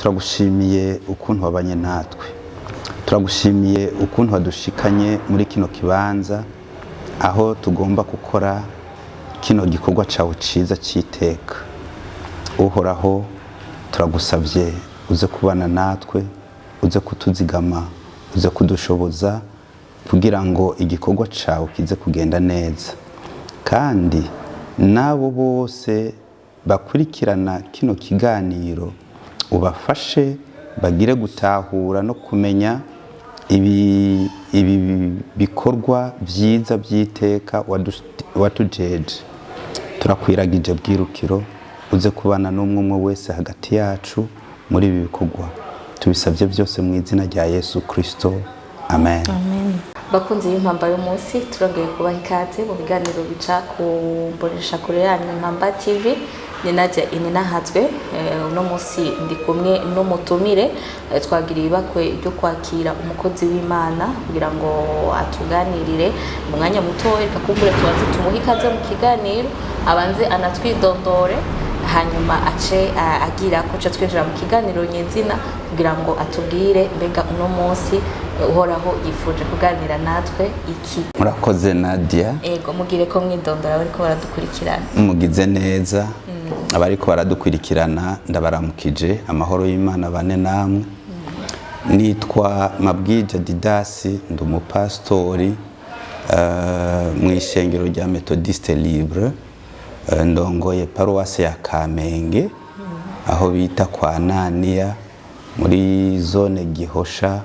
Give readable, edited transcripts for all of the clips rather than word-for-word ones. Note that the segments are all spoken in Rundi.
Turagushimiye ukuntu wabanye natwe, turagushimiye ukuntu wadushikanye muri kino kibanza aho tugomba gukora kino gikorwa cyawe cyiza cy'iteka. Uhoraho, turagusabye uze kubana natwe, uze kutuzigama, uze kudushoboza kugira ngo igikorwa cyawe kize kugenda neza, kandi n'abo bose bakurikirana kino kiganiro ubafashe bagire gutahura no kumenya ibi bikorwa byiza by'iteka watujeje. Turakwiragije bwirukiro, uze kubana n'umwe umwe wese hagati yacu muri ibi bikorwa. Tubisabye byose mu izina rya Yesu Kristo, amen. Bakunzi y'Impamba y'Umunsi, turongeye kubaha ikaze mu biganiro bica ku mboneshakure yanyu Impamba TV. Ni Nadia Ininahazwe. Uno munsi ndi kumwe n'umutumire. Twagiriye ibakwe ryo kwakira umukozi w'Imana kugira ngo atuganirire mu mwanya muto. Reka kumbure tubanze tumuhe ikaze mu kiganiro, abanze anatwidondore, hanyuma ace agira ko aca twinjira mu kiganiro nyezina kugira ngo atubwire mbega uno munsi Uhoraho yifuje kuganira natwe iki. Murakoze, Nadia. Ego, mugire ko mwidondora bariko baradukurikirana. Mugize neza. Abariko baradukurikirana ndabaramukije, amahoro y'Imana bane namwe. Nitwa Mabwija Didasi, ndi umupasitori mu ishengero rya Methodiste Libre. Ndongoye paruwase ya Kamenge, aho bita kwa Naniya, muri zone Gihosha,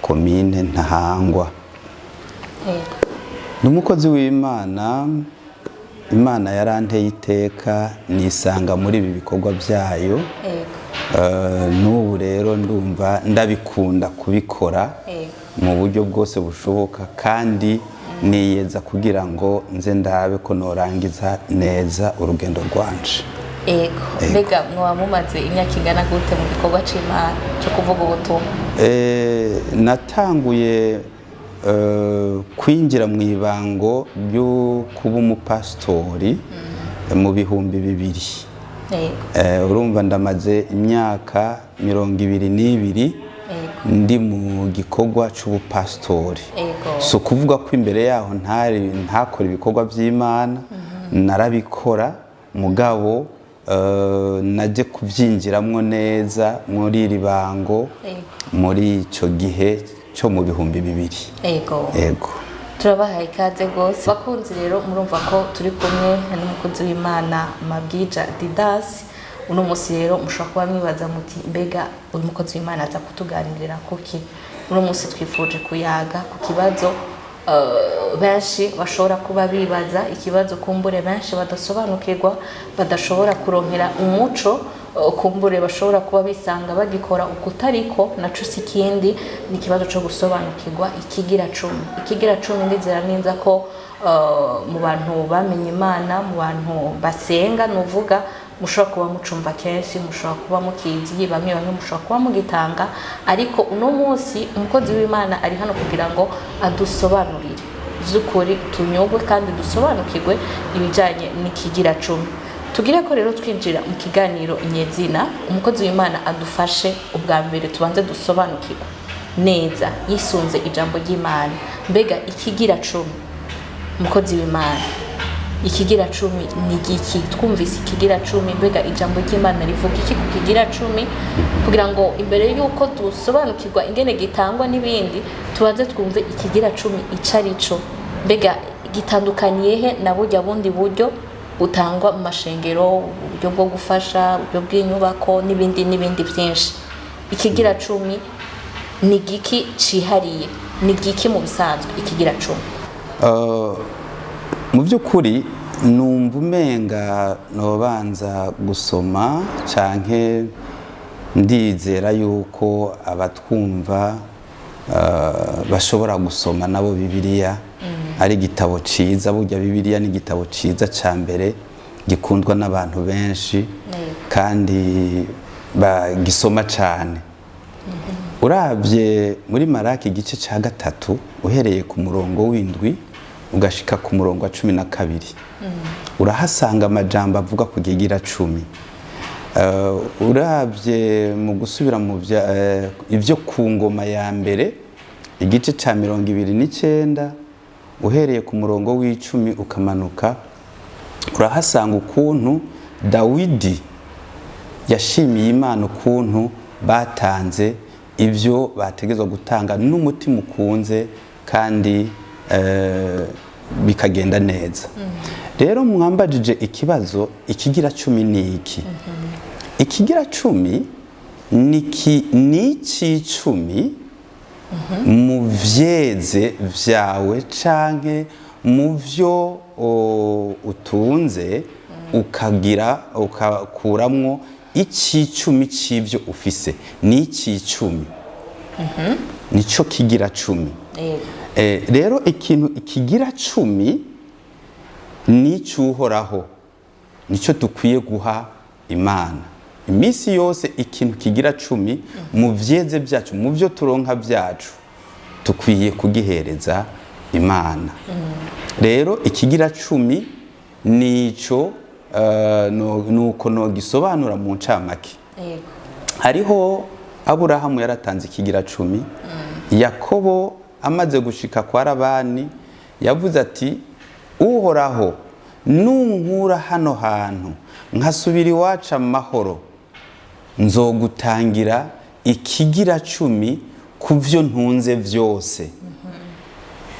komine Ntahangwa. Ni umukozi w'Imana. Imana yaranteye iteka nisanga muri ibi bikorwa byayo. N'ubu rero ndumva ndabikunda kubikora mu buryo bwose bushoboka, kandi niyeza kugira ngo nze ndabe ko norangiza neza urugendo rwanje. Ego. Mbega mwaba mumaze imyaka ingana gute mu gikorwa c'Imana cyo kuvuga ubutumwa? Natanguye kwinjira mu ibango ryo kuba umupasitori mu 2000. Urumva ndamaze imyaka 22 ndi mu gikorwa c'ubupasitori. Si ukuvuga ko imbere yaho ntari ntakora ibikorwa by'Imana, narabikora, mugabo naje kubyinjiramwo neza muri iri bango muri ico gihe cyo mu 2000. Ego. Turabahaye ikaze rwose, bakunzi. Rero murumva ko turi kumwe n'umukozi w'Imana Mabwija Didasi uno munsi. Rero mushobora kuba mwibaza muti: "Mbega uyu mukozi w'Imana aza kutuganirira kuki?" Uno munsi twifuje kuyaga ku kibazo benshi bashobora kuba bibaza, ikibazo kumbure benshi badasobanukirwa, badashobora kuronkera umuco, kumbure bashobora kuba bisanga bagikora ukutariko. Naco si ikindi, ni ikibazo co gusobanukirwa ikigira cumi. Ikigira cumi, ndizera neza ko mu bantu bamenye Imana, mu bantu basenga, nuvuga mushobora kuba mucumva kenshi, mushobora kuba mukizi, bamwe bamwe mushobora kuba mugitanga. Ariko uno munsi umukozi w'Imana ari hano kugira ngo adusobanurire vy'ukuri, tunyugwe kandi dusobanukirwe ibijanye n'ikigira cumi. Tugire ko rero twinjira mu kiganiro nyezina, umukozi w'Imana adufashe. Ubwa mbere tubanze dusobanukirwe neza yisunze ijambo ry'Imana, mbega ikigira cumi, umukozi w'Imana, ikigira cumi ni igiki? Twumvise ikigira cumi, mbega ijambo ry'Imana rivuga iki ku kigira cumi? Kugira ngo imbere y'uko dusobanukirwa ingene gitangwa n'ibindi, tubanze twumve ikigira cumi ico ari co. Mbega gitandukaniye he na burya bundi buryo butangwa mu mashengero, uburyo bwo gufasha, uburyo bw'inyubako n'ibindi n'ibindi byinshi? Ikigira cumi ni igiki cihariye? Ni igiki mu bisanzwe ikigira cumi? Mu by'ukuri numva umenga nobanza gusoma, canke ndizera yuko abatwumva bashobora gusoma nabo Bibiliya, ari igitabo ciza. Burya Bibiliya ni igitabo ciza ca mbere gikundwa n'abantu benshi kandi bagisoma cane. Uravye muri Maraki igice ca 3, uhereye ku murongo w'7 ugashika ku murongo wa 12, urahasanga amajambo avuga ku kigira cumi. Urabye mu gusubira mu ibyo ku ngoma ya mbere, igice cya 29, uhereye ku murongo w'10 ukamanuka, urahasanga ukuntu Dawidi yashimiye Imana, ukuntu batanze ibyo bategezwa gutanga n'umutima ukunze kandi bikagenda neza. Rero mwambajije ikibazo: ikigira cumi ni iki? Ikigira cumi ni ic'icumi mu vyeze vyawe canke mu vyo utunze, ukagira ukakuramwo ic'icumi c'ivyo ufise. Ni ic'icumi, nico kigira cumi. Rero ikintu ikigira cumi ni icy'Uhoraho, nicyo dukwiye guha Imana iminsi yose. Ikintu kigira cumi mu vyeze byacu, mu byo turonka byacu, dukwiye kugihereza Imana. Rero ikigira cumi nico, nuko nogisobanura mu ncamake. Hariho Aburahamu yaratanze ikigira cumi. Yakobo amaze gushika kwa Labani yavuze ati: "Uhoraho nunkura hano hantu nkasubira iwacu amahoro, nzogutangira ikigira cumi ku byo ntunze byose."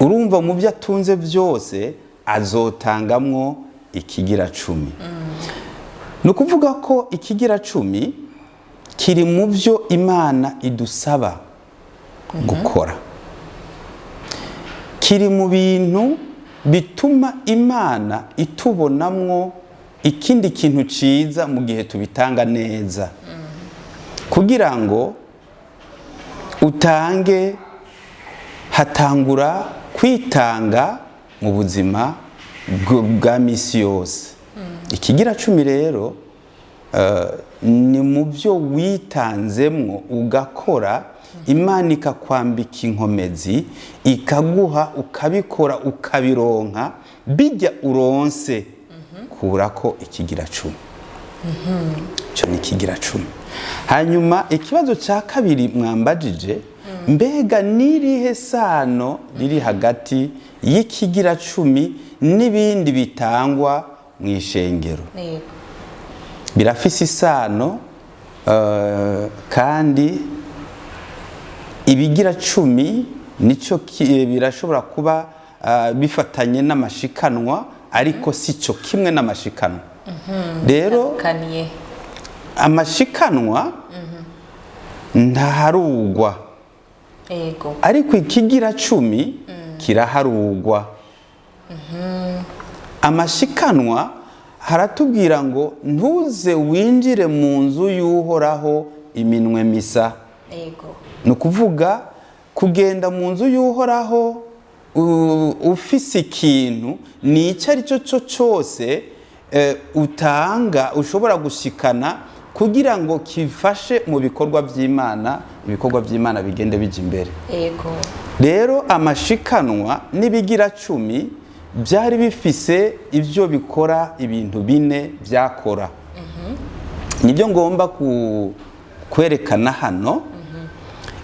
Urumva, mu byo atunze byose azotangamwo ikigira cumi. Ni ukuvuga ko ikigira cumi kiri mu byo Imana idusaba gukora, kiri mu bintu bituma Imana itubonamwo ikindi kintu ciza mu gihe tubitanga neza. Kugira ngo utange, hatangura kwitanga mu buzima bwa misi yose. Ikigira cumi rero ni mu byo witanzemwo ugakora, Imana ikakwambika inkomezi, ikaguha, ukabikora, ukabironka. Bijya uronse, kurako ikigira cumi. Icyo ni ikigira cumi. Hanyuma ikibazo cya kabiri mwambajije: mbega n'irihe sano riri hagati y'ikigira cumi n'ibindi bitangwa mu ishengero? Birafise isano, kandi ibigira cumi nico birashobora kuba bifatanye n'amashikanwa, ariko si cyo kimwe n'amashikanwa rero. Kaniye. Amashikanwa ntaharugwa, ariko ikigira cumi kiraharugwa. Amashikanwa haratubwira ngo: "Ntuze winjire mu nzu y'Uhoraho iminwe misa." Ni ukuvuga kugenda mu nzu y'Uhoraho ufise ikintu, ni icyo ari cyo cyo cyose utanga, ushobora gushikana kugira ngo kifashe mu bikorwa by'Imana, ibikorwa by'Imana bigende bijya imbere. Rero amashikanwa n'ibigira cumi byari bifise ibyo bikora, ibintu bine byakora, nibyo ngomba kwerekana hano.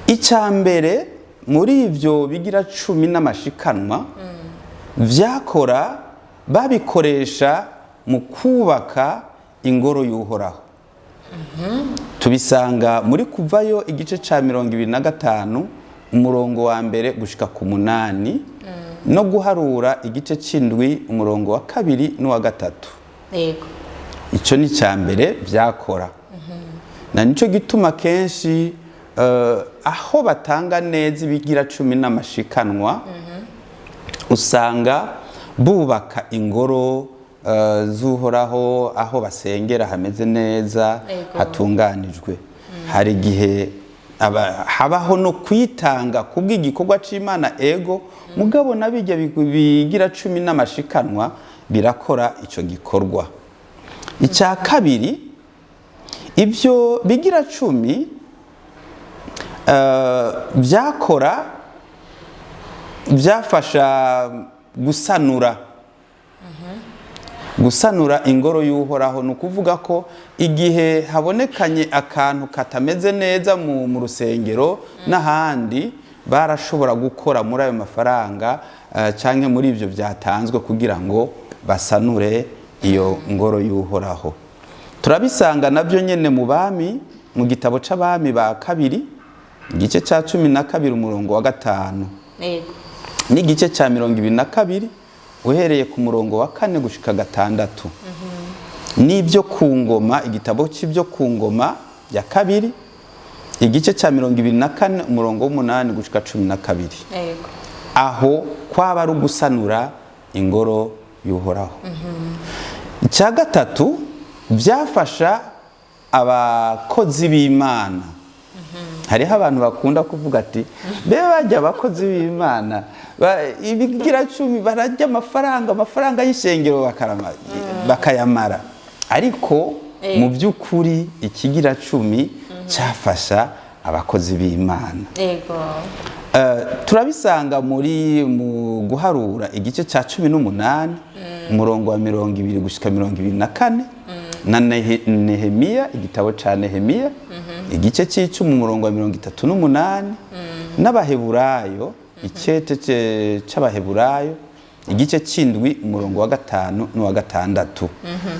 Icya mbere muri ibyo bigira cumi n'amashikanwa byakora, babikoresha mu kubaka ingoro y'Uhoraho. Tubisanga muri Kuvayo igice cya 25, umurongo wa 1 gushika ku 8, no Guharura igice c'indwi, umurongo wa 2 n'uwa 3. Icyo ni icya mbere byakora. Na nicyo gituma kenshi aho batanga neza ibigira cumi n'amashikanwa, usanga bubaka ingoro z'Uhoraho, aho basengera hameze neza, hatunganijwe. Hari igihe habaho no kwitanga kubw'igikorwa c'Imana, ego, mugabo nabijya bigira cumi n'amashikanwa birakora ico gikorwa. Icya kabiri, ibyo bigira cumi byakora, byafasha gusanura. Gusanura ingoro y'Uhoraho ni ukuvuga ko igihe habonekanye akantu katameze neza mu rusengero n'ahandi, barashobora gukora muri ayo mafaranga canke muri ibyo byatanzwe kugira ngo basanure iyo ngoro y'Uhoraho. Turabisanga nabyo nyene mu Bami, mu gitabo c'Abami ba Kabiri, igice ca 12, umurongo wa 5, n'igice cya 22, uhereye ku murongo wa 4 gushika 6, n'Ibyo ku Ngoma, igitabo cy'Ibyo ku Ngoma ya Kabiri, igice cya 24, umurongo w'8 gushika 12. Aho kwaba ari ugusanura ingoro y'Uhoraho. Icya gatatu, byafasha abakozi b'Imana. Hariho abantu bakunda kuvuga ati: "Be bajya abakozi b'Imana ibigira cumi barajya amafaranga y'ishengero bakayamara." Ariko mu by'ukuri ikigira cumi cyafasha abakozi b'Imana. Turabisanga mu Guharura, igice cya 18, umurongo wa 20 gushika 24, na Nehemiya, igitabo ca Nehemiya, igice c'icumi, umurongo wa 38, n'Abaheburayo, icete c'Abaheburayo, igice c'indwi, umurongo wa 5 n'uwa 6,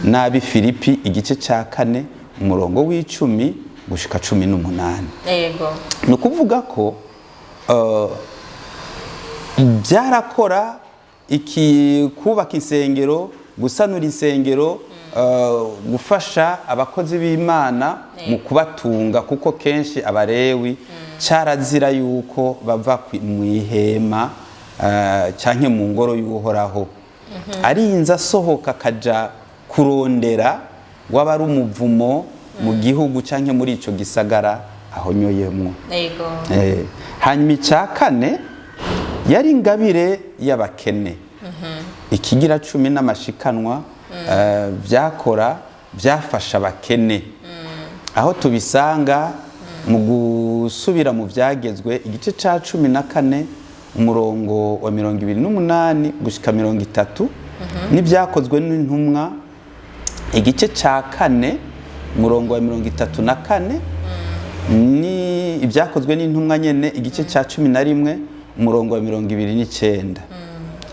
n'Abi Filipi, igice ca 4, umurongo w'10 gushika 18. Ni ukuvuga ko byarakora iki: kubaka insengero, gusanura insengero, gufasha abakozi b'Imana mu kubatunga, kuko kenshi Abarewi cyarazira yuko bava mu ihema canke mu ngoro y'Uhoraho. Arinze asohoka akaja kurondera, waba ari umuvumo mu gihugu canke muri ico gisagara ahonyoyemwo. Hanyuma icya kane, yari ingabire y'abakene. Ikigira cumi n'amashikanwa byakora byafasha abakene. Aho tubisanga mu gusubira mu Byagezwe, igice cya 14, umurongo wa 28 gushika 30, n'Ibyakozwe n'Intumwa, igice cya 4, umurongo wa 34, ni Ibyakozwe n'Intumwa nyene, igice cya 11, umurongo wa 29,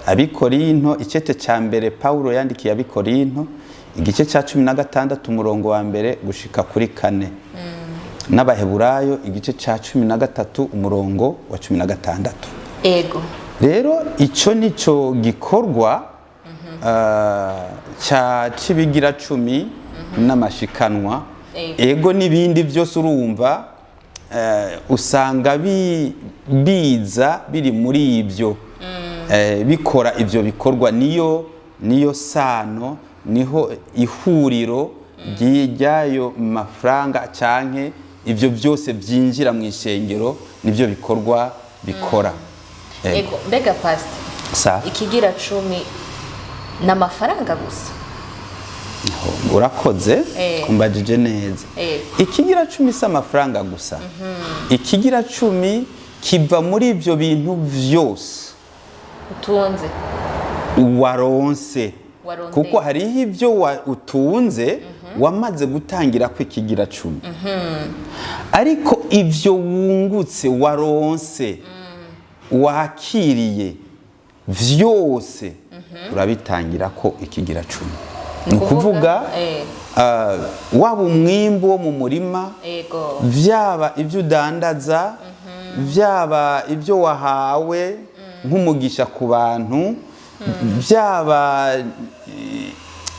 Abikorinto, icete cya mbere Paulo yandikiye Abikorinto, igice cya 16, umurongo wa 1 gushika kuri 4, n'Abaheburayo, igice cya 13, umurongo wa 16. Rero icyo nicyo gikorwa cya cibigira cumi n'amashikanwa. Ego, n'ibindi byose urumva usanga biza biri muri ibyo, bikora ibyo bikorwa. Niyo sano, niho ihuriro ry'ayo mafaranga canke ibyo byose byinjira mu ishengero, nibyo bikorwa bikora. Ego. Ego, mbega pastor, Sa. ikigira cumi ni amafaranga gusa? Urakoze kumbajije neza. Ikigira cumi si amafaranga gusa. Ikigira cumi kiva muri ibyo bintu byose utunze, waronse. Warondeye. Kuko hariho ibyo utunze wamaze gutangira ko ikigira cumi, ariko ibyo wungutse, waronse, wakiriye vyose, urabitangira ko ikigira cumi. Ni ukuvuga waba umwimbu wo mu murima, vyaba ibyo udandaza, byaba ibyo wahawe nk'umugisha ku bantu, byaba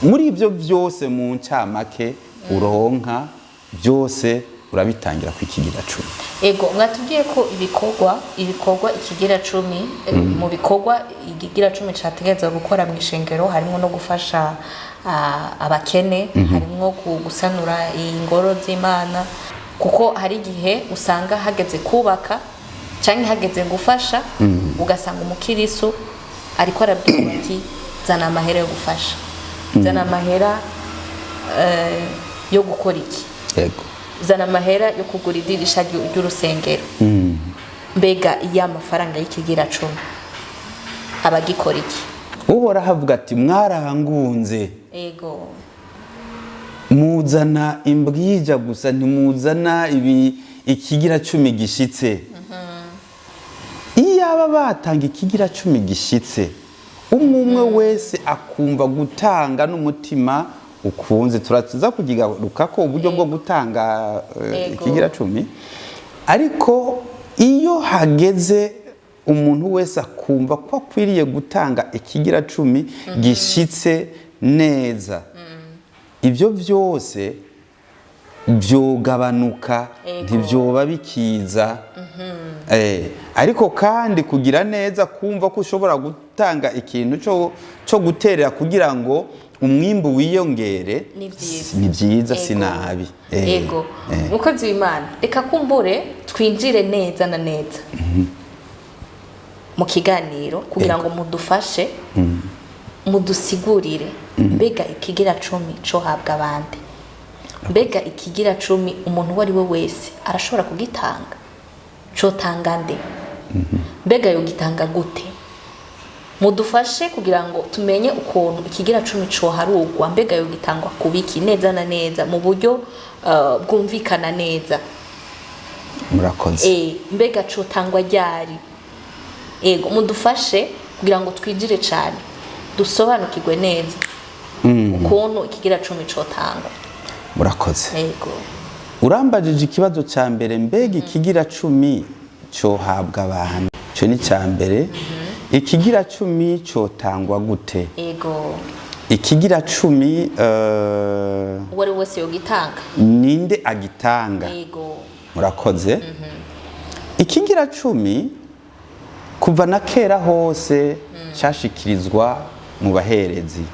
muri ibyo byose, mu ncamake uronka byose urabitangira ku ikigira cumi. Ego, mwatubwiye ko ibikorwa ikigira cumi, mu bikorwa ikigira cumi categerezwa gukora mu ishengero harimo no gufasha abakene, harimo gusanura ingoro z'Imana, kuko hari igihe usanga hageze kubaka cyangwa hageze gufasha, ugasanga umukirisu ariko arabwirwa ati: "Zana amahera yo gufasha, zana amahera yo gukora iki, zana amahera yo kugura idirisha ry'urusengero." Mbega iyo amafaranga y'ikigira cumi aba agikora iki? Uhoraho avuga ati: "Mwarangunze." Ego. Muzana imbwija gusa, ntimuzana ibi ikigira cumi gishitse. Iyaba batanga ikigira cumi gishitse, umwe umwe wese akumva gutanga n'umutima ukunze. Turaza kukigaruka ko uburyo bwo gutanga ikigira cumi, ariko iyo hageze umuntu wese akumva ko akwiriye gutanga ikigira cumi gishitse neza, ibyo byose byogabanuka, ntibyoba bikiza. Ariko kandi kugira neza, kumva ko ushobora gutanga ikintu cyo guterera kugira ngo umwimbu wiyongere, Ni vyiza. ni byiza, si Ego. nabi. Ego, mukozi w'Imana, reka kumbure twinjire neza na neza mu kiganiro kugira ngo mudufashe, mudusigurire mbega ikigira cumi cohabwa abandi, mbega ikigira cumi umuntu uwo ari we wese arashobora kugitanga, cotanga nde, mbega yogitanga gute? Mudufashe kugira ngo tumenye ukuntu ikigira cumi coharugwa, mbega yogitangwa ku biki neza na neza mu buryo bwumvikana neza. Murakoze. Mbega cotangwa ryari? Ego, mudufashe kugira ngo twinjire cyane, dusobanukirwe neza ukuntu ikigira cumi cotangwa. Murakoze. Ego. Urambajije ikibazo cya mbere: mbega ikigira cumi cyohabwa abantu? Icyo ni icya mbere. Ikigira cumi cyotangwa gute? Ego. Ikigira cumi Uwo ari we wese yogitanga? Ninde agitanga? Ego. Murakoze. Ikigira cumi kuva na kera hose cyashikirizwa mu baherezi.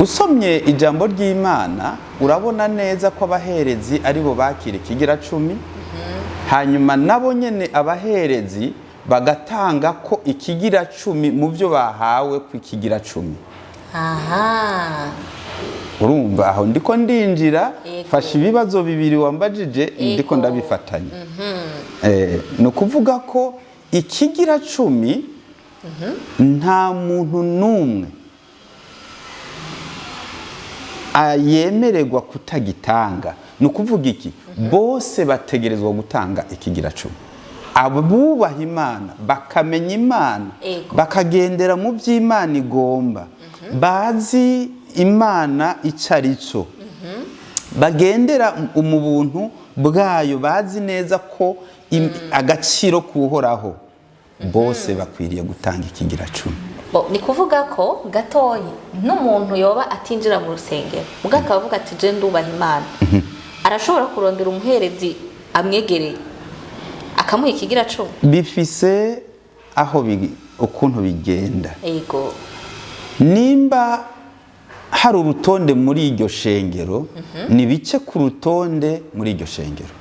Usomye ijambo ry'Imana urabona neza ko abaherezi aribo bakira ikigira cumi, hanyuma nabo nyene abaherezi bagatanga ko ikigira cumi mu byo bahawe ku ikigira cumi. Urumva aho ndiko ndinjira. Yego. Fasha ibibazo bibiri wambajije, ndiko ndabifatanya. Ni ukuvuga ko ikigira cumi nta muntu n'umwe yemererwa kutagitanga. Ni ukuvuga iki? Bose bategerezwa gutanga ikigira cumi, abubaha Imana, bakamenya Imana, bakagendera mu by'Imana igomba, bazi Imana icyo ari cyo, bagendera mu buntu bwayo, bazi neza ko agaciro kuhoraho, bose bakwiriye gutanga ikigira cumi. Bo, ni kuvuga ko gatoyi n'umuntu yoba atinjira mu rusengero, ubwo akaba avuga ati: "Je ndubaha Imana", arashobora kurondera umuherezi amwegereye akamuha ikigira cumi. Bifise aho ukuntu bigenda. Nimba hari urutonde muri iryo shengero, ni bice ku rutonde muri iryo shengero.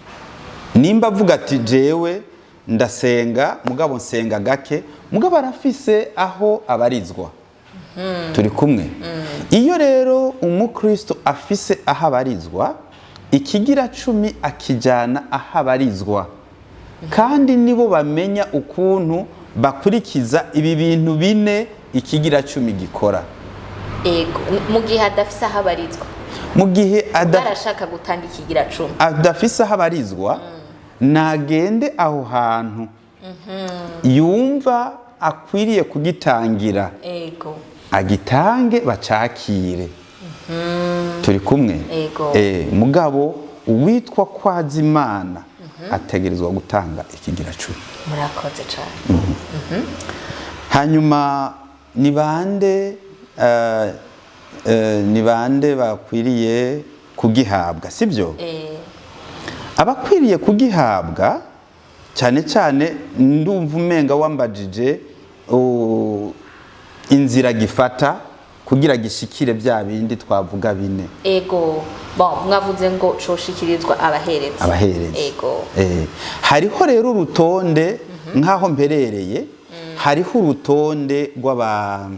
Nimba avuga ati: "Jewe ndasenga, mugabo nsenga gake", mugabo arafise aho abarizwa, turi kumwe. Iyo rero umukristo afise aho abarizwa, ikigira cumi akijyana aho abarizwa, kandi nibo bamenya ukuntu bakurikiza ibi bintu bine ikigira cumi gikora. Ego, mu gihe adafise aho abarizwa? Mu gihe arashaka gutanga ikigira cumi. Adafise aho abarizwa, nagende aho hantu yumva akwiriye kugitangira, agitange, bacakire. Turi kumwe? Ego. Mugabo uwitwa kwaza Imana ategerezwa gutanga ikigira cumi. Murakoze cyane. Hanyuma ni bande ni bande bakwiriye kugihabwa, sibyo? Abakwiriye kugihabwa cyane cyane, ndumva umenga wambajije inzira gifata kugira gishikire bya bindi twavuga bine. Ego, bon, mwavuze ngo coshikirizwa abaherezi. Abaherezi. Ego. Hariho rero urutonde nk'aho mperereye, hariho urutonde rw'aba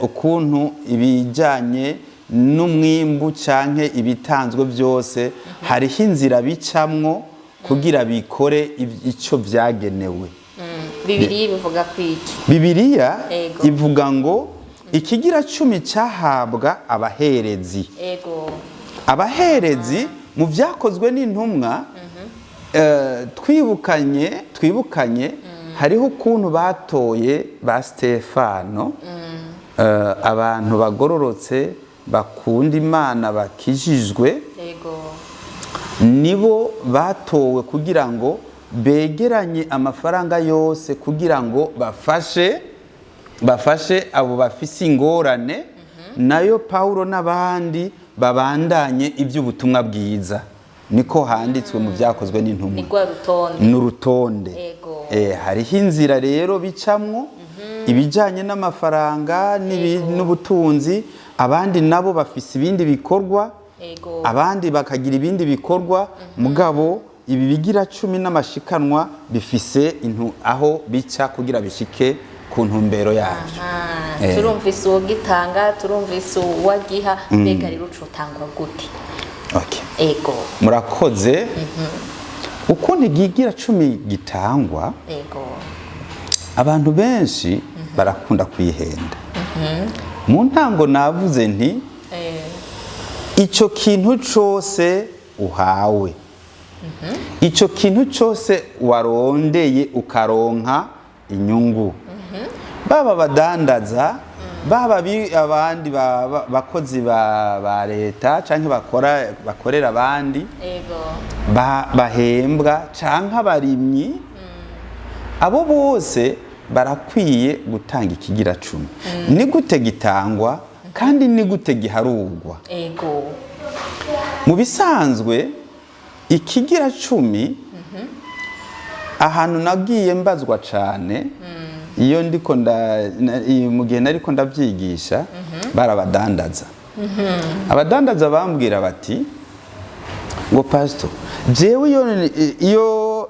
ukuntu ibijyanye n'umwimbu canke ibitanzwe byose, hariho inzira bicamwo kugira bikore ico vyagenewe. Bibiliya bivuga kwiki? Bibiliya Ego. ivuga ngo Ikigira cumi cyahabwa abaherezi. Abaherezi mu Byakozwe n'Intumwa, twibukanye hariho ukuntu batoye ba Stefano, abantu bagororotse, bakunda Imana, bakijijwe. Nibo batowe kugira ngo begeranye amafaranga yose kugira ngo bafashe abo bafise ingorane, nayo Paulo n'abandi babandanye iby'ubutumwa bwiza. Niko handitswe mu Byakozwe n'Intumwa. Ni rwa rutonde. N'urutonde. Hariho inzira rero bicamwo ibijyanye n'amafaranga n'ubutunzi, abandi nabo bafise ibindi bikorwa, abandi bakagira ibindi bikorwa. Mugabo ibi bigira cumi n'amashikanwa bifise intu aho bica kugira bishike ku ntumbero yabyo. Turumvise uwo gitanga, turumvise uwagiha. Mbega rero ucutangwa gute? Okay. Murakoze. Ukuntu igigira cumi gitangwa, abantu benshi barakunda kwihenda. Mu ntango navuze nti icyo kintu cyose uhawe, icyo kintu cyose warondeye ukaronka inyungu, baba badandaza, baba abandi bakozi ba leta cyangwa bakorera abandi, bahembwa, canke abarimyi, abo bose barakwiye gutanga ikigira cumi. Ni gute gitangwa kandi ni gute giharurwa? Mu bisanzwe ikigira cumi, ahantu nagiye mbazwa cane iyo ndiko mu gihe nariko ndabyigisha, barabadandaza. Abadandaza bambwira bati ngo: "Pastor, jewe iyo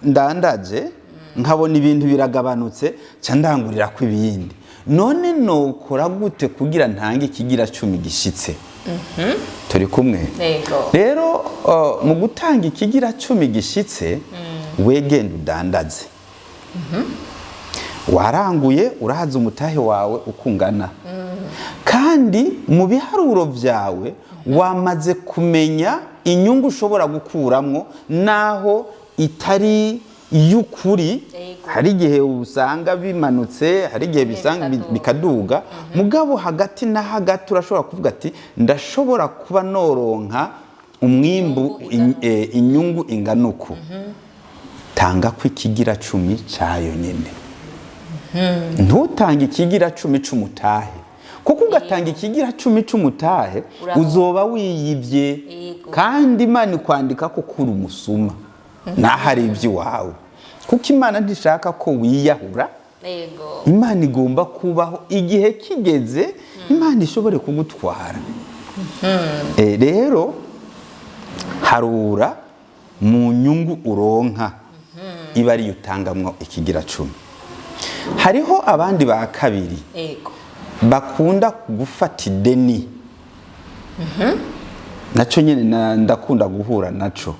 ndandaje nkabona ibintu biragabanutse, ca ndangurira ko ibindi. None nokora gute kugira ntange ikigira cumi gishitse?" Turi kumwe? Ego. Rero mu gutanga ikigira cumi gishitse, wegenda udandaze, waranguye, urahaza umutahe wawe uko ungana, kandi mu biharuro byawe wamaze kumenya inyungu ushobora gukuramwo, naho itari y'ukuri. Hari igihe usanga bimanutse, hari igihe bisanga bikaduga. Bikaduga. Mugabo hagati na hagati urashobora kuvuga ati: "Ndashobora kuba noronka umwimbu, Inyungu ingana inyungu ingana uku." Tanga ko ikigira cumi cyayo nyine, ntutange ikigira cumi c'umutahe, kuko ugatanga ikigira cumi c'umutahe, Urahomba. uzoba wiyibye. Kandi Imana ikwandika ko kuri umusuma naho ari iby'iwawe, kuko Imana ntishaka ko wiyahura. Imana igomba kubaho, igihe kigeze Imana ishobore kugutwara. Rero harura mu nyungu uronka, iba ariyo utangamwo ikigira cumi. Hariho abandi ba kabiri bakunda gufata ideni, nacyo nyine ndakunda guhura naco.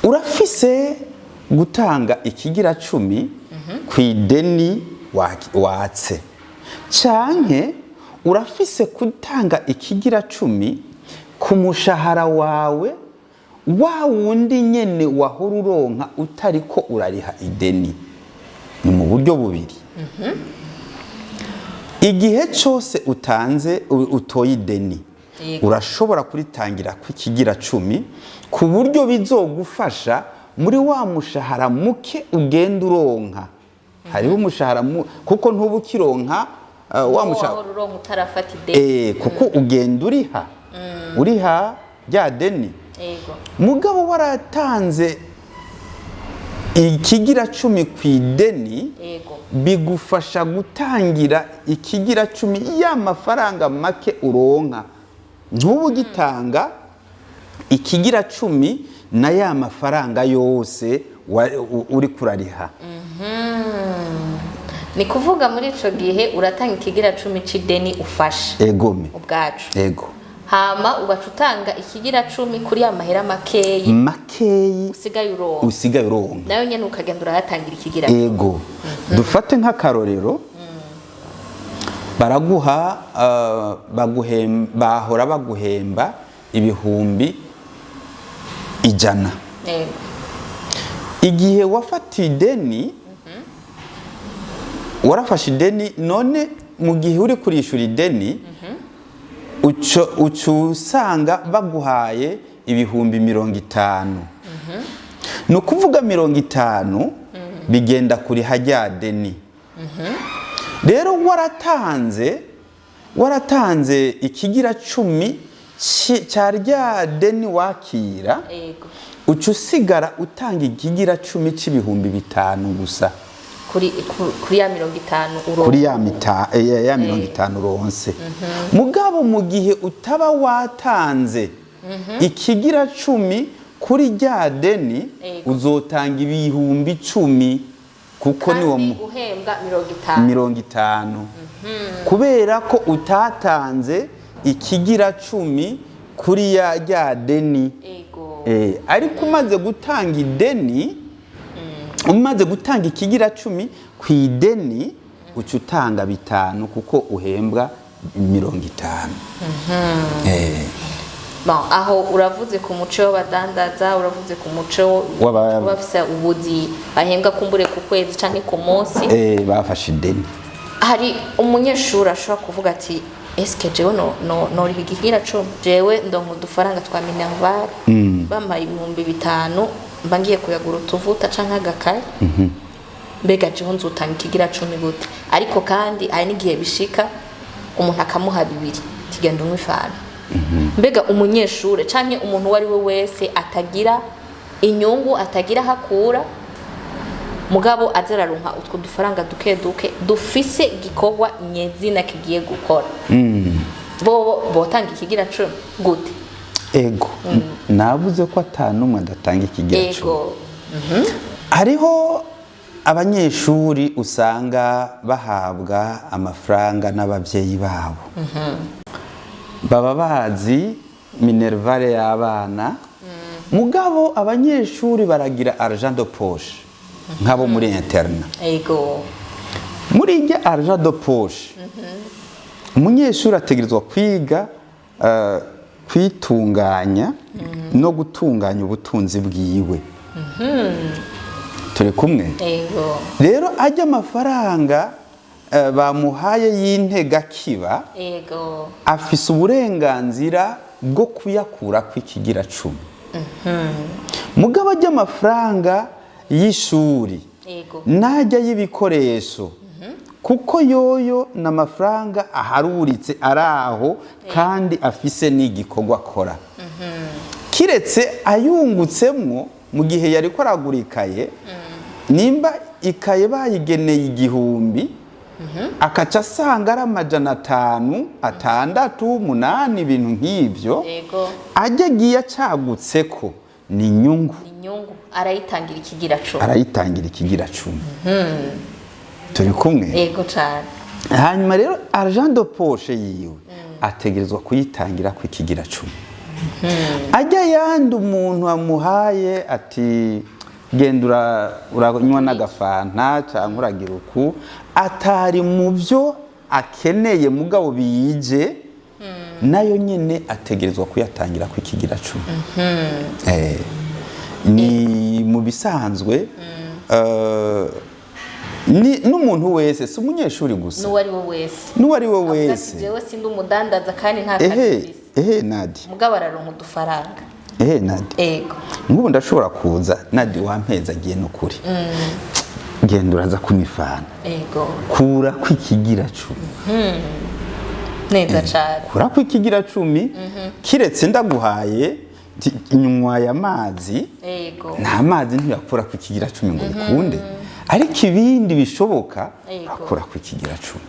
Urafise gutanga ikigira cumi ku ideni watse, canke urafise gutanga ikigira cumi ku mushahara wawe, wa wundi nyene wahora uronka utariko urariha ideni. Ni mu buryo bubiri. Igihe cyose utanze utoye ideni, urashobora kuritangira ku ikigira cumi, ku buryo bizogufasha muri wa mushahara muke ugenda uronka. Hariho umushahara kuko ntuba ukironka wa mushahara wahora uronka utarafata ideni. Kuko ugenda uriha rya deni. Mugabo waratanze ikigira cumi ku ideni, bigufasha gutangira ikigira cumi ya mafaranga make uronka. Ntubu ugitanga ikigira cumi na ya mafaranga yose uri kurariha. Ni kuvuga muri ico gihe uratanga ikigira cumi c'ideni ufashe Egome. ubwacu, Ego. hama ugaca utanga ikigira cumi kuri ya mahera makeyi makeyi usigaye uronka, usigaye uronka, nayo nyene ukagenda urayatangira ikigira cumi. Ego. Dufate nk'akarorero. Baraguha bahora baguhemba 100,000. Igihe wafata ideni, warafashe ideni, none mu gihe uri kurishura ideni, uca usanga baguhaye 50,000. Ni ukuvuga 50 bigenda kuriha rya deni. Rero waratanze ikigira cumi cya rya deni wakira, uca usigara utanga ikigira cumi c'5,000 gusa. Kuri ya 50 uronka. Kuri ya 50 uronse. Mugabo mu gihe utaba watanze ikigira cumi kuri rya deni, uzotanga 10,000, kuko niwo Kandi uhembwa 50. 50, kubera ko utatanze ikigira cumi kuri ya rya deni. Ariko umaze gutanga ideni, umaze gutanga ikigira cumi ku ideni, uca utanga 5, kuko uhembwa 50. Bon, aho uravuze ku muco w'abadandaza, uravuze ku muco w'abafise ubuzi bahembwa kumbure ku kwezi canke ku munsi. Bafashe ideni. Hari umunyeshuri ashobora kuvuga ati: "Eske jewe no noriha ikigira cumi? Jewe ndonka udufaranga twa minerval, bampaye 5,000 mba ngiye kuyagura utuvuta canke agakaye. Mbega jewe nzotanga ikigira cumi gute?" Ariko kandi hari n'igihe bishika umuntu akamuha 2, tigenda unywa ifanta. Mbega umunyeshure canke umuntu uwo ari we wese atagira inyungu, atagira aho akura, mugabo aza araronka utwo dufaranga duke duke, dufise igikorwa nyezina kigiye gukora, bo botanga ikigira cumi gute? Ego, navuze ko atanumwe adatanga ikigira cumi. Hariho abanyeshuri usanga bahabwa amafaranga n'ababyeyi babo, baba bazi minerval y'abana. Mugabo abanyeshuri baragira argent de poche, nk'abo muri internat. Muri irya argent de poche, umunyeshuri ategerezwa kwiga kwitunganya no gutunganya ubutunzi bwiwe. Turi kumwe? Ego. Rero ajya amafaranga bamuhaye y'integakiba, afise uburenganzira bwo kuyakura kw'ikigira cumi. Mugabo ajya amafaranga y'ishuri najya y'ibikoresho, kuko yoyo ni amafaranga aharuritse ari aho kandi afise n'igikorwa akora, kiretse ayungutsemwo mu gihe yari ko aragura ikaye. Nimba ikaye bayigeneye 1,000, akaca asanga ari 500, 600, 800, ibintu nk'ibyo, ajya agiye acagutse ko ni inyungu. Inyungu arayitangira ikigira cumi. Arayitangira ikigira cumi. Turi kumwe? Ego cane. Hanyuma rero argent de poche yiwe ategerezwa kuyitangira ku ikigira cumi. Ajya yandi umuntu amuhaye ati: "Genda uranywa n'agafanta cyangwa uragira uku", atari mu byo akeneye mugabo biyije, nayo nyine ategerezwa kuyatangira ku ikigira cumi. Ni mu bisanzwe, n'umuntu wese, si umunyeshuri gusa. N'uwo ari we wese. N'uwo ari we Avuga ati: wese. "Jewe sindi umudandaza kandi nta kazi Ehe. mfise." Ehe Nadi. Mugabo araronka udufaranga. Ehe Nadi. Nk'ubu ndashobora kuza: "Nadi, wampeza agiye n'ukuri, genda uraza kunywa ifanta." Kura kw'ikigira cumi. Neza cane. Kura kw'ikigira cumi, kiretse ndaguhaye nywaye amazi. Nta mazi ntiyakura ku ikigira cumi ngo bikunde, ariko ibindi bishoboka akura ku ikigira cumi.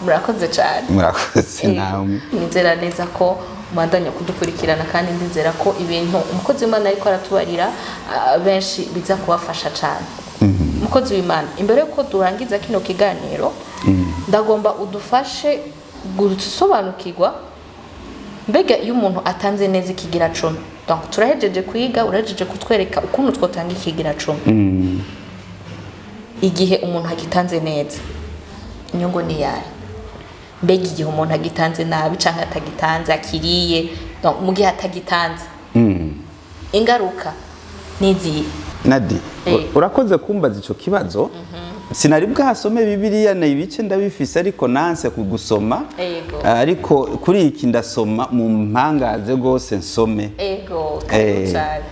Murakoze cane. Murakoze namwe. Nizera neza ko mubandanya kudukurikirana, kandi ndizera ko ibintu umukozi w'Imana ariko aratubarira, benshi biza kubafasha cyane. Umukozi w'Imana, imbere yuko durangiza kino kiganiro, ndagomba udufashe gusobanukirwa: mbega iyo umuntu atanze neza ikigira cumi, donc turahejeje kwiga, urahejeje kutwereka ukuntu twotanga ikigira cumi, igihe umuntu agitanze neza inyungu ni iyahe? Mbega igihe umuntu agitanze nabi canke atagitanze akiriye, donc mu gihe atagitanze, ingaruka nizihe? Nadi, urakoze kumbaza ico kibazo. Sinari bwasome Bibiliya na ibice ndabifise, ariko nanse kugusoma. Ariko kuri iki ndasoma mu mpangaze rwose nsome. Ego, karibu cyane.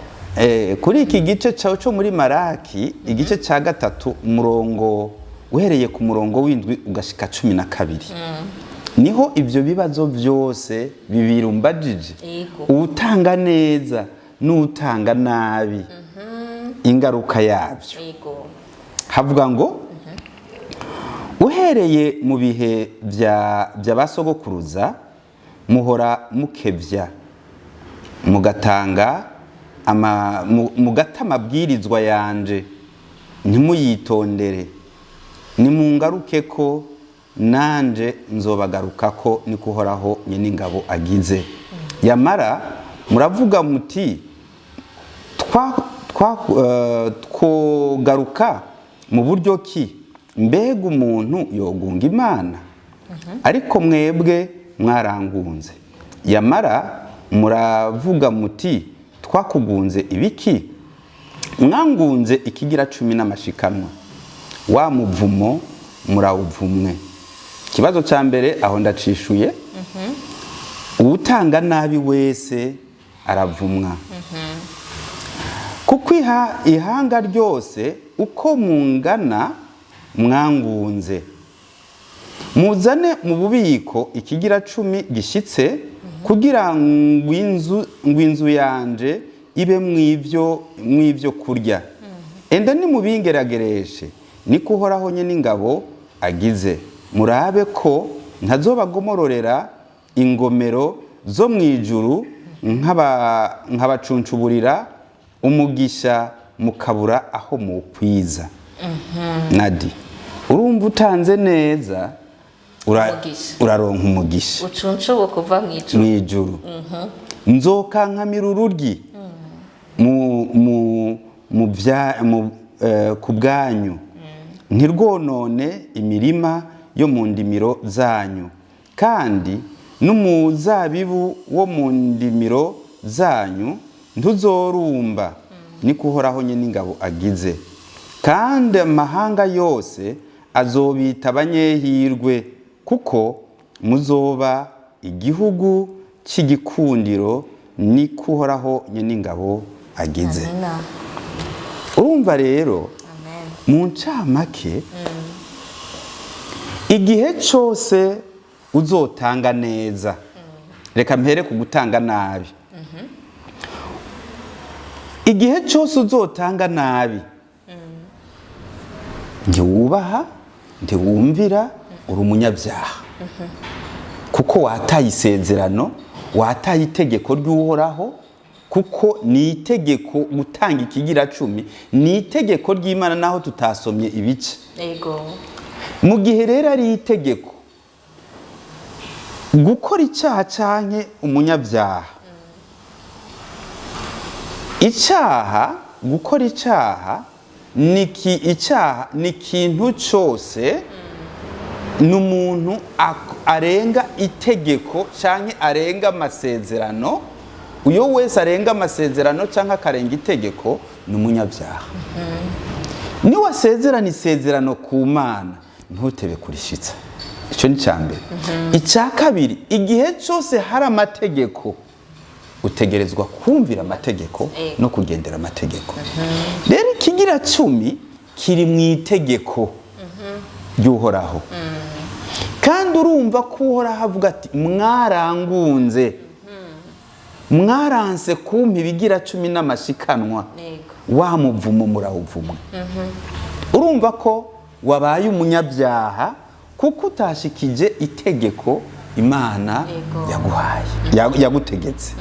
Kuri iki gice cyawe cyo muri Maraki, igice cya 3, umurongo uhereye ku murongo w'7 ugashika 12, niho ibyo bibazo byose bibiri umbajije, uwutanga neza n'utanga nabi, ingaruka yabyo. Havuga ngo: "Uhereye mu bihe bya ba sogokuruza muhora mukebya, mugatanga mugata amabwirizwa yanje, ntimuyitondere. Nimungaruke ko nanje nzobagaruka ko, niko Uhoraho Nyeningabo agize. Yamara muravuga muti: Twogaruka mu buryo ki? Mbega umuntu yogunga Imana? Ariko mwebwe mwarangunze. Yamara muravuga muti: Twakugunze ibiki? Mwangunze ikigira cumi n'amashikanwa. Wa muvumo murawuvumwe." Ikibazo cya mbere aho ndacishuye: uwutanga nabi wese aravumwa, kuko ihanga ryose uko mungana mwangunze. Muzane mu bubiko ikigira cumi gishyitse, kugira ngo inzu yanje ibe mw'ibyo kurya. Enda nimubingeragereshe, niko Uhoraho Nyeningabo agize, murabe ko ntazobagomororera ingomero zo mu ijuru, nkabacuncuburira umugisha mukabura aho mukwiza." Nadi, urumva utanze neza Umugisha. uraronka umugisha. Ucuncubo kuva mu ijuru. Mu ijuru. Nzokankamira ururyi mu ku bwanyu, ntirwonone imirima yo mu ndimiro zanyu, kandi n'umuzabibu wo mu ndimiro zanyu ntuzorumba, niko Uhoraho Nyeningabo agize. Kandi amahanga yose azobita abanyehirwe, kuko muzoba igihugu cy'igikundiro, niko Uhoraho Nyeningabo agize." Amina. Urumva rero, Amen. mu ncamake, igihe cyose uzotanga neza, reka mpere ku gutanga nabi, igihe cyose uzotanga nabi, ntiwubaha, ntiwumvira, uri umunyabyaha, kuko wataye isezerano, wataye itegeko ry'Uhoraho, kuko ni itegeko gutanga ikigira cumi, ni itegeko ry'Imana, naho tutasomye ibice. Mu gihe rero ari itegeko, gukora icyaha canke umunyabyaha, icyaha, gukora icyaha ni icyaha ni ikintu cyose, ni umuntu arenga itegeko canke arenga amasezerano. Uyo wese arenga amasezerano canke akarenga itegeko ni umunyabyaha. Niwasezerana isezerano ku Mana, ntutebe kurishitsa. Icyo ni icya mbere. Icya kabiri, igihe cyose hari amategeko, utegerezwa kumvira amategeko no kugendera amategeko. Rero ikigira cumi kiri mu itegeko ry'Uhoraho, kandi urumva ko Uhoraho avuga ati: "Mwarangunze, mwaranse kumpa ibigira cumi n'amashikanwa." Wa muvumo murawuvumwe. Urumva ko wabaye umunyabyaha, kuko utashikije itegeko Imana yaguhaye, yagutegetse.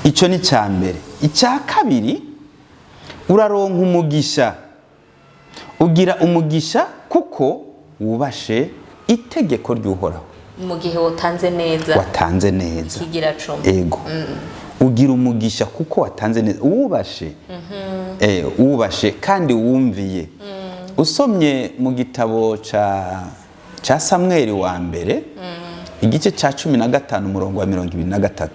Icyo ni icya mbere. Icya kabiri, uraronka umugisha, ugira umugisha kuko wubashe itegeko ry'Uhoraho. Mu gihe watanze neza. Watanze neza. Kigira cumi. Ego, ugira umugisha kuko watanze neza, wubashe, wubashe kandi wumviye. Usomye mu gitabo ca Samweli wa mbere. igice cya 15 umurongo wa 23,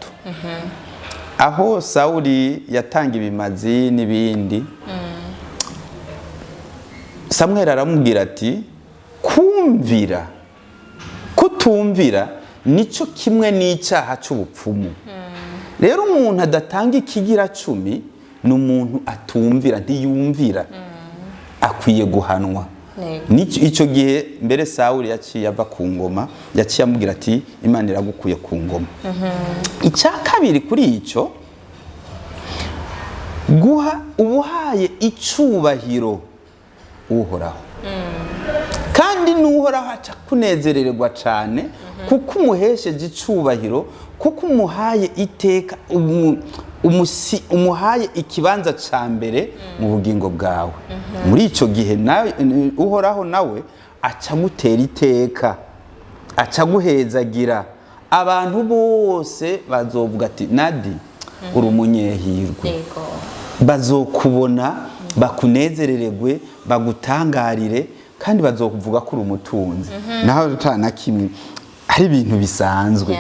aho Sawuli yatanga ibimazi n'ibindi. Samweli aramubwira ati: "Kumvira kutumvira nicyo kimwe n'icyaha cy'ubupfumu." Rero umuntu adatanga ikigira cumi ni umuntu atumvira, ntiyumvira, akwiye guhanwa. Icyo gihe mbere Sawuli yaciye ava ku ngoma, yaciye amubwira ati: "Imana iragukuye ku ngoma." Icya kabiri kuri icyo, guha ubuhaye icubahiro Uhoraho, kandi n'Uhoraho aca kunezererwa cyane kuko umuhesheje icubahiro, kuko umuhaye iteka, umuhaye ikibanza cya mbere mu bugingo bwawe. Muri icyo gihe nawe Uhoraho nawe aca agutera iteka, aca aguhezagira. Abantu bose bazovuga ati: "Nadi, uri umunyehirwe." Bazokubona bakunezerererwe, bagutangarire, kandi bazokuvuga ko uri umutunzi, naho ata na kimwe, ari ibintu bisanzwe.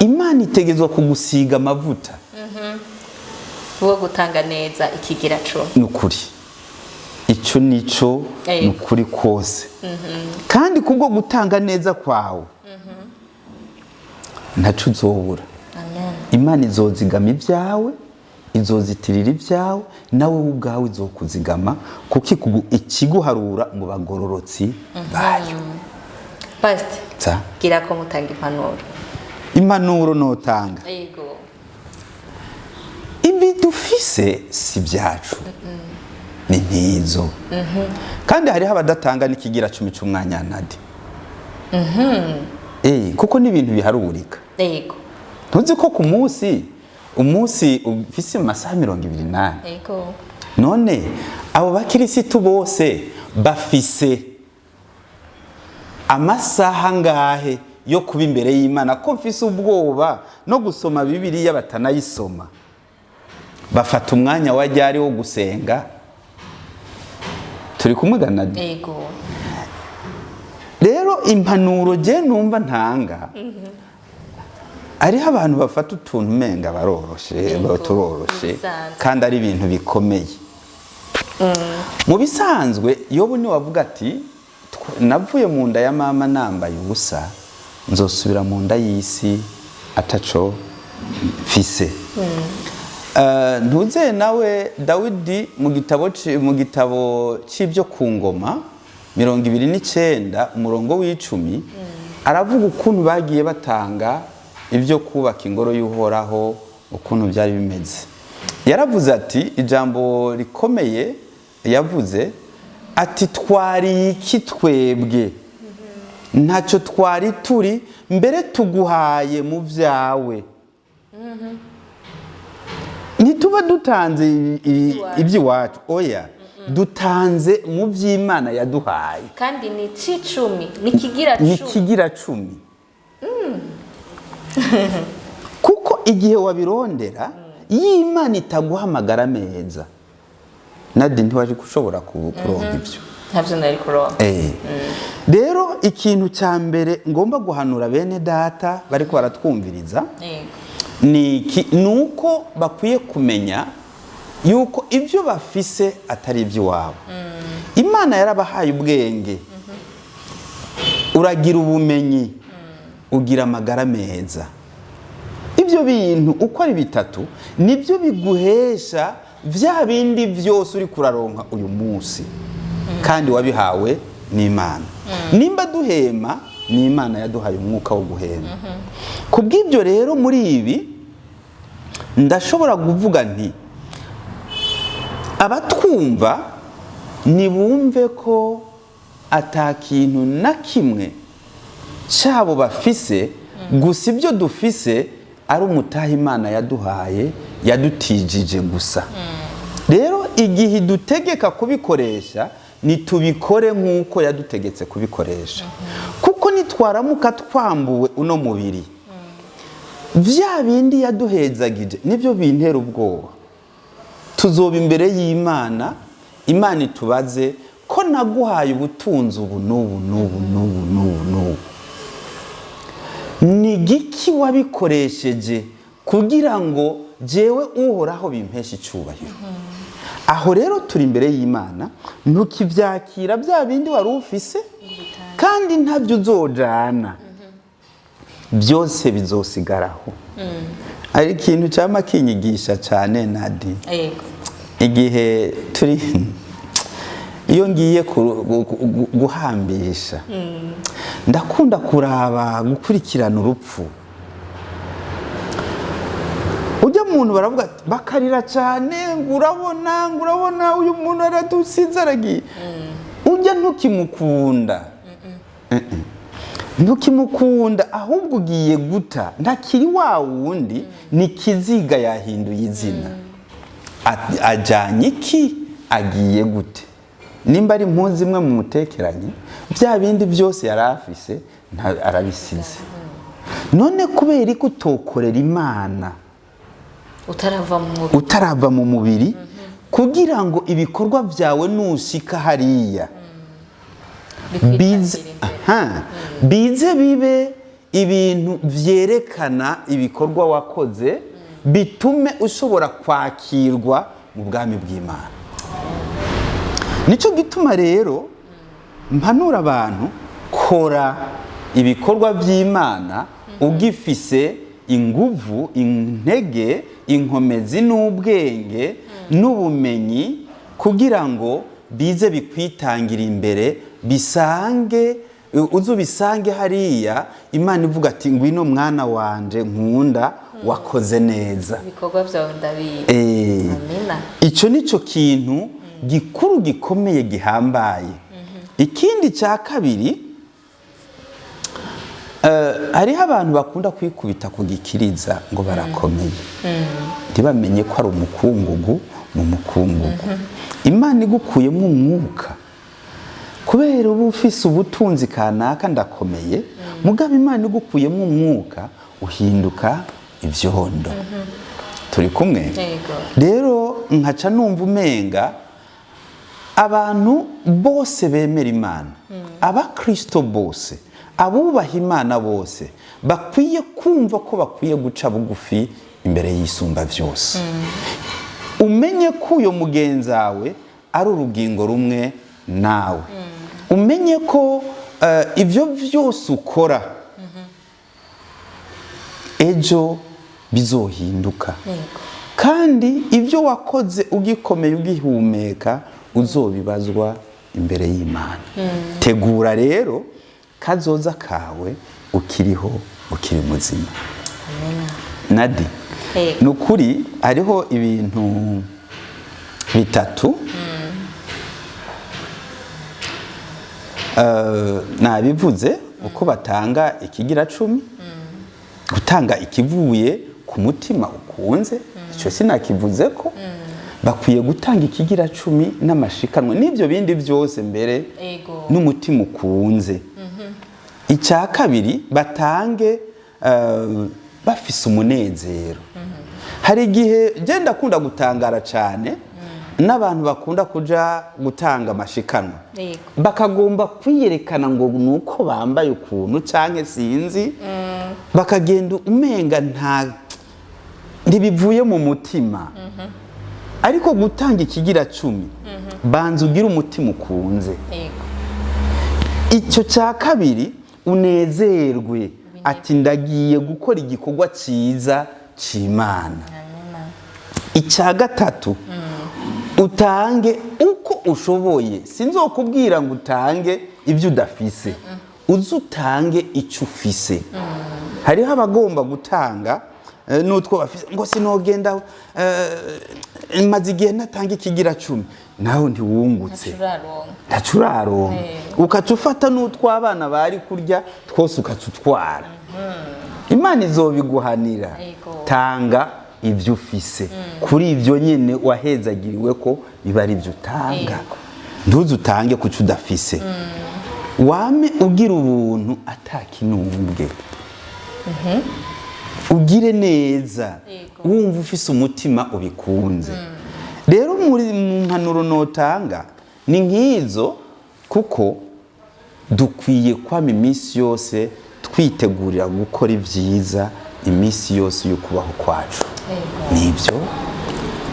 Imana itegezwa kugusiga amavuta. Wo gutanga neza ikigira cumi. Ni ukuri, icyo nico ni ukuri kose. Kandi kubwo gutanga neza kwawe ntaco uzobura. Amen. Imana izozigama ibyawe, izozitirira ibyawe, nawe ubwawe izokuzigama, kuko ikiguharura mu bagororotsi bayo. Pastor, Tsa. gira ko mutanga impanuro. Impanuro notanga, ibi dufise si byacu, ni ntizo. Kandi hariho abadatanga n'ikigira cumi c'umwanya, nadi. Kuko ni ibintu biharurika. Ntuzi ko ku munsi, umunsi ufise amasaha 24? None abo bakirisitu bose bafise amasaha angahe yo kuba imbere y'Imana? Ko mfise ubwoba no gusoma Bibiliya batanayisoma, bafata umwanya wa ryari wo gusenga? Turi kumwe ganadi? Yego. Rero impanuro je numva ntanga, hariho abantu bafata utuntu umenga baroroshe, turoroshe, Ibisanzwe. kandi ari ibintu bikomeye. Mu bisanzwe Yobu ni wavuga ati: "Navuye mu nda ya mama nambaye ubusa, nzosubira mu nda y'isi ataco mfise." Ntuze nawe Dawidi mu gitabo c'ibyo ku ngoma 29 umurongo w'10, aravuga ukuntu bagiye batanga ibyo kubaka ingoro y'Uhoraho, ukuntu byari bimeze. Yaravuze ati, ijambo rikomeye yavuze ati: "Twari iki twebwe? Ntacyo twari turi mbere, tuguhaye mu byawe." Ntituba dutanze iby'iwacu, oya, dutanze mu by'Imana yaduhaye. Kandi ni c'icumi, ni kigira Ni cumi. Kigira cumi, kuko igihe wabirondera, iyo Imana itaguha amagara meza, nadi, ntiwaje gushobora kuronka ibyo. Ntavyo nari kuronka. Rero ikintu cya mbere ngomba guhanura bene data bariko baratwumviriza ni iki? Ni uko bakwiye kumenya yuko ibyo bafise atari iby'iwabo. Imana yarabahaye ubwenge, uragira ubumenyi, ugira amagara meza. Ibyo bintu uko ari bitatu nibyo biguhesha bya bindi byose uri kuraronka uyu munsi, kandi wabihawe n'Imana. Nimba duhema, ni Imana yaduhaye umwuka wo guhema. Ku bw'ibyo rero, muri ibi ndashobora kuvuga nti: abatwumva nibumve ko ata kintu na kimwe cyabo bafise, gusa ibyo dufise ari umutaha Imana yaduhaye, yadutijije gusa. Rero igihe idutegeka kubikoresha, nitubikore nk'uko yadutegetse kubikoresha, kuko nitwaramuka twambuwe uno mubiri, bya bindi yaduhezagije nibyo bintera ubwoba. Tuzoba imbere y'Imana, Imana itubaze ko naguhaye ubutunzi ubu n'ubu n'ubu n'ubu n'ubu n'ubu. Ni giki wabikoresheje kugira ngo jewe Uhoraho bimpeshe icubahiro? Aho rero turi imbere y'Imana, ntukivyakira bya bindi wari ufise, kandi ntabyo uzojana, byose bizosigaraho. Ari ikintu cyama kinyigisha cyane, Nadi. Igihe turi, iyo ngiye guhambisha, ndakunda kuraba, gukurikirana urupfu. Ujya muntu baravuga ati, bakarira cyane, ngo urabona, ngo urabona uyu muntu aradusize, aragiye. Ujya ntukimukunda. Ntukimukunda, ahubwo ugiye guta, ntakiri wa wundi, ni kiziga, yahinduye izina. Ajyanye iki? Agiye gute? Nimba ari impuzu imwe mu mutekeranye, bya bindi byose yari afise arabisize. None kubera ko utokorera Imana utarava mu mubiri, utarava mu mubiri, kugira ngo ibikorwa byawe nushika hariya bize bikwitangira imbere. Aha, bize bibe ibintu vyerekana ibikorwa wakoze, bitume ushobora kwakirwa mu bwami bw'Imana. Nicyo gituma rero mpanura abantu: kora ibikorwa by'Imana ugifise inguvu, intege, inkomezi n'ubwenge n'ubumenyi, kugira ngo bize bikwitangira imbere, bisange, uze ubisange hariya. Imana ivuga ati: "Ngwino mwana wanje nkunda, wakoze neza." Ibikorwa byawe ndabizi. Amina. Icyo ni cyo kintu gikuru gikomeye gihambaye. Ikindi cya kabiri, hariho abantu bakunda kwikubita ku gikiriza ngo barakomeye, ntibamenye ko ari umukungugu mu mukungugu. Imana igukuyemo umwuka kubera uba ufise ubutunzi kanaka, ndakomeye, mugabo Imana igukuyemo umwuka uhinduka ibyondo. Turi kumwe? Yego. Rero nkaca numva umenga abantu bose bemera Imana, abakristo bose, abubaha Imana bose, bakwiye kumva ko bakwiye guca bugufi imbere y'Isumba byose. Umenye ko uyo mugenzawe ari urugingo rumwe nawe, umenye ko ibyo byose ukora ejo bizohinduka, kandi ibyo wakoze ugikomeye, ugihumeka, uzobibazwa imbere y'Imana. Tegura rero kazoza kawe ukiriho, ukiri muzima. Amina. Nadi, Yego. ni ukuri hariho ibintu bitatu. Nabivuze uko batanga ikigira cumi, gutanga ikivuye ku mutima ukunze. Icyo sinakivuze ko bakwiye gutanga ikigira cumi n'amashikanwa n'ibyo bindi byose mbere n'umutima ukunze. Icya kabiri, batange bafise umunezero. Hari igihe genda akunda gutangara cyane n'abantu bakunda kuja gutanga amashikanwa, bakagomba kwiyerekana ngo nuko bambaye ukuntu canke sinzi, bakagenda umenga nta ntibivuye mu mutima. Ariko gutanga ikigira cumi, banza ugire umutima ukunze. Icyo cya kabiri, unezerwe ati: "Ndagiye gukora igikorwa cyiza cy'Imana." Amina. Icya gatatu, utange uko ushoboye. Sinzokubwira ngo utange ibyo udafise, uze utange icyo ufise. Hariho abagomba gutanga n'utwo bafise, ngo sinogenda, maze igihe natanga ikigira cumi, nawe ntiwungutse. Ntacuraronka. Ntacuraronka. Ukaca ufata n'utw'abana bari kurya twose, ukaca utwara. Imana izobiguhanira. Tanga ibyo ufise. Kuri ibyo nyine wahezagiriwe ko biba ari ibyo utanga, ntuze utange kuco udafise. Wame ugira ubuntu atakinumbwe, ugire neza, wumva ufise umutima ubikunze. Rero muri mu mpanuro notanga ni nk'izo, kuko dukwiye kwama iminsi yose Twitegurira gukora ibyiza iminsi yose y'ukubaho kwacu. Nibyo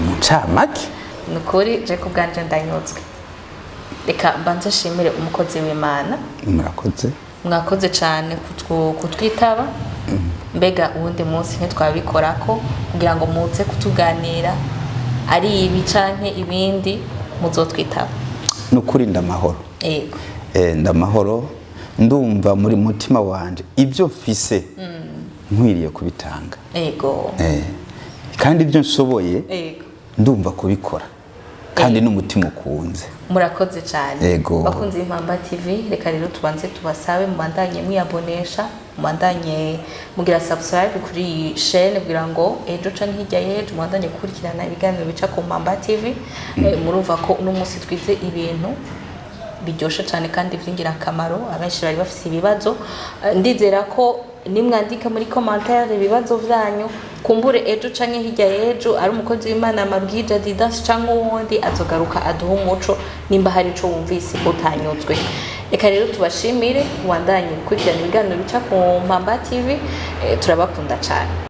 mu ncamake. Ni ukuri, je ku bwanje ndanyuzwe. Reka mbanze nshimire umukozi w'Imana. Murakoze. Mwakoze cyane kutwitaba. Mbega uwundi munsi ntitwabikora ko kugira ngo muze kutuganira, ari ibi canke ibindi, muzotwitaba? Ni ukuri, ndamahoro. Ndamahoro, ndumva muri mutima wanje ibyo mfise nkwiriye kubitanga. Kandi ibyo nshoboye ndumva kubikora, kandi n'umutima ukunze. Murakoze cyane. Yego. Bakunzi b'Impamba TV, reka rero tubanze tubasabe mubandanye mwiyabonesha, mubandanye mugira subscribe kuri iyi chaîne, kugira ngo ejo canke hirya y'ejo mubandanye gukurikirana ibiganiro bica ku Mpamba TV. Murumva ko uno munsi twize ibintu biryoshe cyane kandi by'ingirakamaro. Abenshi bari bafite ibibazo. Ndizera ko nimwandika muri commentaire ibibazo vyanyu, kumbure ejo canke hirya y'ejo, ari umukozi w'Imana Mabwija Didas canke uwundi, azogaruka aduha umuco nimba hari ico wumvise utanyuzwe. Reka rero tubashimire, mubandanye gukurikirana ibiganiro bica ku Mpamba TV. Turabakunda cyane.